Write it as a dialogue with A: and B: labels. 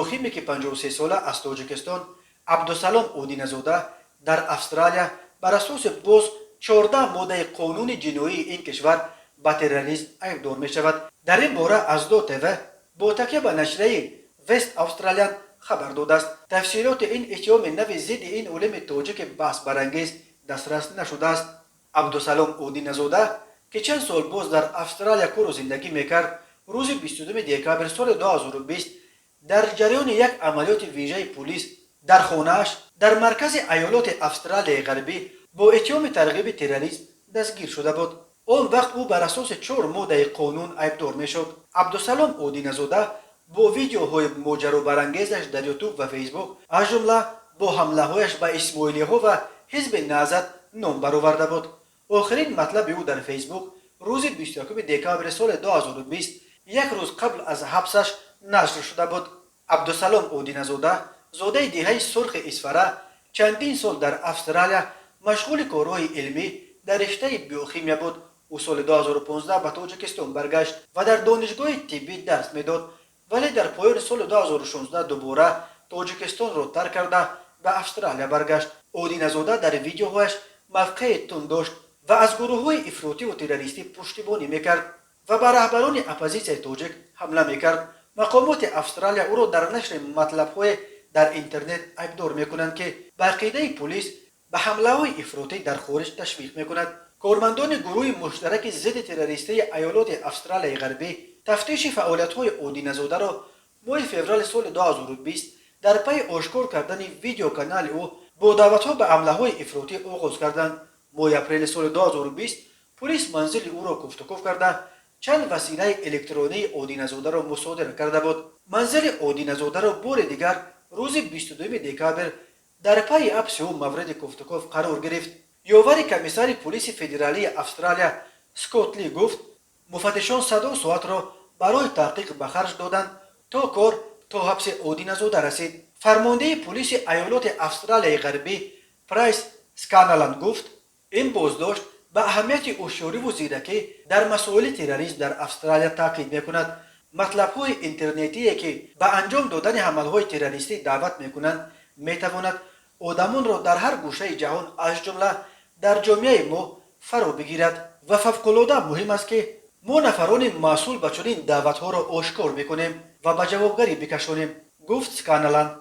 A: Биохимики 53сола аз Тоҷикистон Абдусалом Одиназода дар Австралия бар асоси боз 14 моддаи қонуни ҷиноии ин кишвар ба терроризм айбдор мешавад. Дар ин бора Аздо ТВ бо такя ба нашрияи Вест Австралиан хабар додааст. Тафсилоти ин иттиҳоми нави зидди ин олими тоҷики баҳсбарангез дастрас нашудааст. Абдусалом Одиназода, ки чанд сол боз дар Австралия кору зиндагӣ мекард, рӯзи 22 декабр соли 2020 дар ҷараёни як амалиёти вижаи пулис дар хонааш дар маркази аёлоти Австралияи Ғарбӣ бо иттиҳоми тарғиби терроризм дастгир шуда буд. Он вақт ӯ бар асоси чор моддаи қонун айбдор мешуд. Абдусалом Одиназода бо видеоҳои моҷаробарангезаш дар Ютуб ва Фейсбук, аз ҷумла бо ҳамлаҳояш ба исмоилиҳо ва ҳизби Наҳзат, ном бароварда буд. Охирин матлаби ӯ дар Фейсбук рӯзи 21 декабри соли 2020, як рӯз қабл аз ҳабсаш, нашр шуда буд. Абдусалом Одиназода, зодаи деҳаи Сурхи Исфара, чандин сол дар Австралия машғули корҳои илмӣ дар риштаи биохимия буд. Ӯ соли 2015 ба Тоҷикистон баргашт ва дар донишгоҳи тиббӣ дарс медод, вале дар поёни соли 2016 дубора Тоҷикистонро тарк карда, ба Австралия баргашт. Одиназода дар видеоҳояш мавқеи тунд дошт ва аз гурӯҳҳои ифротиву террористӣ пуштибонӣ мекард ва ба раҳбарони оппозитсияи тоҷик ҳамла мекард. Мақомоти Австралия ӯро дар нашри матлабҳое дар интернет айбдор мекунанд, ки ба ақидаи пулис ба ҳамлаҳои ифротӣ дар хориҷ ташвиқ мекунад. Кормандони гурӯҳи муштараки зидди террористии аёлоти Австралияи Ғарбӣ тафтиши фаъолиятҳои Одиназодаро моҳи феврали соли 2020 дар пайи ошкор кардани видеоканали ӯ бо даъватҳо ба ҳамлаҳои ифротӣ оғоз карданд. Моҳи апрели соли 2020 пулис манзили ӯро куфтукуф карда, чанд василаи электронии Одиназодаро мусодира карда буд. Манзили Одиназодаро бори дигар рӯзи 22 декабр дар пайи ҳабси ӯ мавриди куфтукуф қарор гирифт. Ёвари комиссари пулиси федералии Австралия Скотт Ли гуфт, муфаттишон садо соатро барои таҳқиқ ба харҷ доданд, то кор то ҳабси Одиназода расид. Фармондеҳи пулиси аёлоти Австралияи Ғарбӣ Прайс Сканаланд гуфт, ин боздошт ба аҳамияти ҳушёриву зиракӣ дар масоили терроризм дар Австралия таъкид мекунад. Матлабҳои интернетие, ки ба анҷом додани ҳамлаҳои террористӣ даъват мекунанд, метавонад одамонро дар ҳар гӯшаи ҷаҳон, аз ҷумла дар ҷомеаи мо, фаро бигирад ва фавқулода муҳим аст, ки мо нафарони масъул ба чунин даъватҳоро ошкор мекунем ва ба ҷавобгарӣ бикашонем, гуфт Сканаланд.